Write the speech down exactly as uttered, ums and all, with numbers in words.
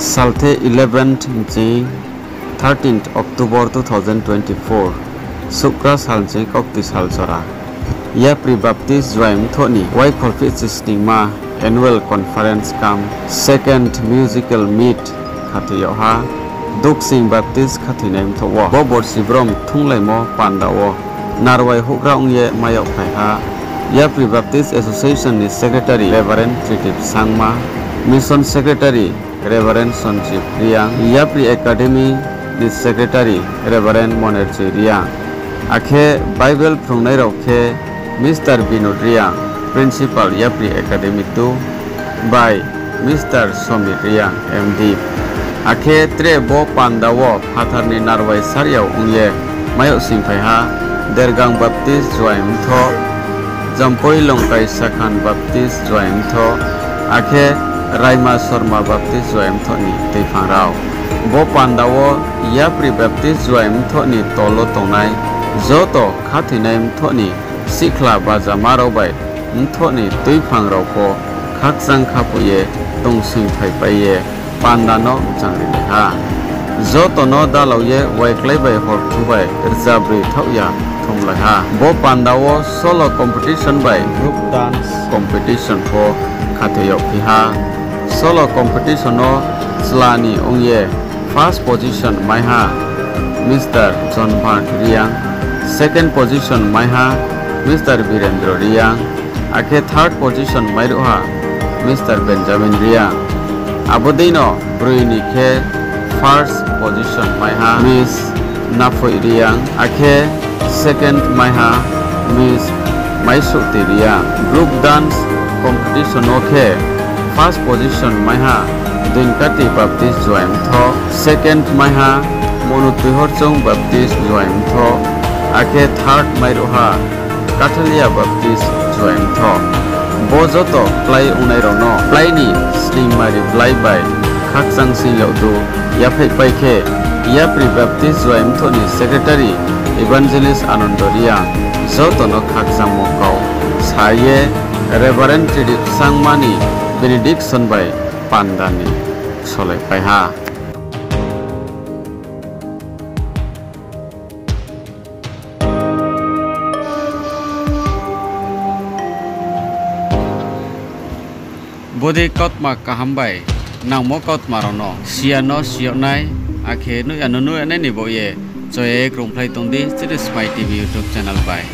Salthe eleventh nching thirteenth October two thousand twenty-four, Sukra sal nching Kaukti sal jora, yapri Baptist Juaing Mthoh ni waikholphehchi sningma annual conference cum second musical meet khathoi yag ha, Duksing Baptist khathoinai mthoh wo. Bo borsi brom thunglaimo panda wo narwai houhgra ong ye mai yag phai ha, yapri Baptist Association ni Secretary Reverend Tridip Sangma, Mission Secretary Reverend Sanjib Reang, yapri Academy ni Secretary Reverend Monerjoi Reang, akhe Bible phrungnai rao khe Mister Binod Reang, Principal yapri Academy two, bai Mister Somir Reang, M D. Akhe tre bo panda wo phathar ni narwai sariao ong ye mai yag sing phai ha, Dergang Baptist Juaing Mthoh, Jampoi Longkai Sakhan Baptist Juaing Mthoh, akhe Raima Sorma Baptist Juaing Mthoh ni tuiphang rao. Bo panda wo yapri Baptist Juaing Mthoh ni tol wo tongnai joto khathoinai mthoh ni sihkhla bajama rao bai mthoh ni tuiphang rao pho khakchang khaphuh ye tongsing phaipai ye panda no mchangrilai ha. Joto no dalao ye waiklái bai horthu bai rzabroi thaoh ya thumlai ha. Bo panda wo solo competition bai group dance competition pho khathoi yagphi ha. Solo competition wo chla ni ong ye first position mai ha Mister John Bhant Reang, second position mai ha Mister Birendra Reang, akhe third position mairuh ha Mister Benjamin Reang. Abo dei no broi ni khe first position mai ha Miss Naphoi Reang, akhe second mai ha Miss Maisuhti Reang. Group dance competition wo khe first position mai ha Doinkati Baptist Juaing Mthoh, second mai ha Monutuihorchong Baptist Juaing Mthoh, akhe third mairuh ha Kathalia Baptist Juaing Mthoh. Bo joto klái ongnai rao no klái ni sningmari blái bai khakchang sing yagdu yaphaihpai khe, yapri Baptist Juaing Mthoh ni Secretary Evangelist Anando Reang joto no khakchangmo kau sa ye Reverend Tridip Sangma ni benediction bai panda ni solaipai ha. Bodei kautma kaham bai nangmo kautma rao no siya no si yag nai, akhe nuh ya no nuh yag nai ni baoh ye choya ye krungphlai tong di chini Smai T V YouTube channel bai.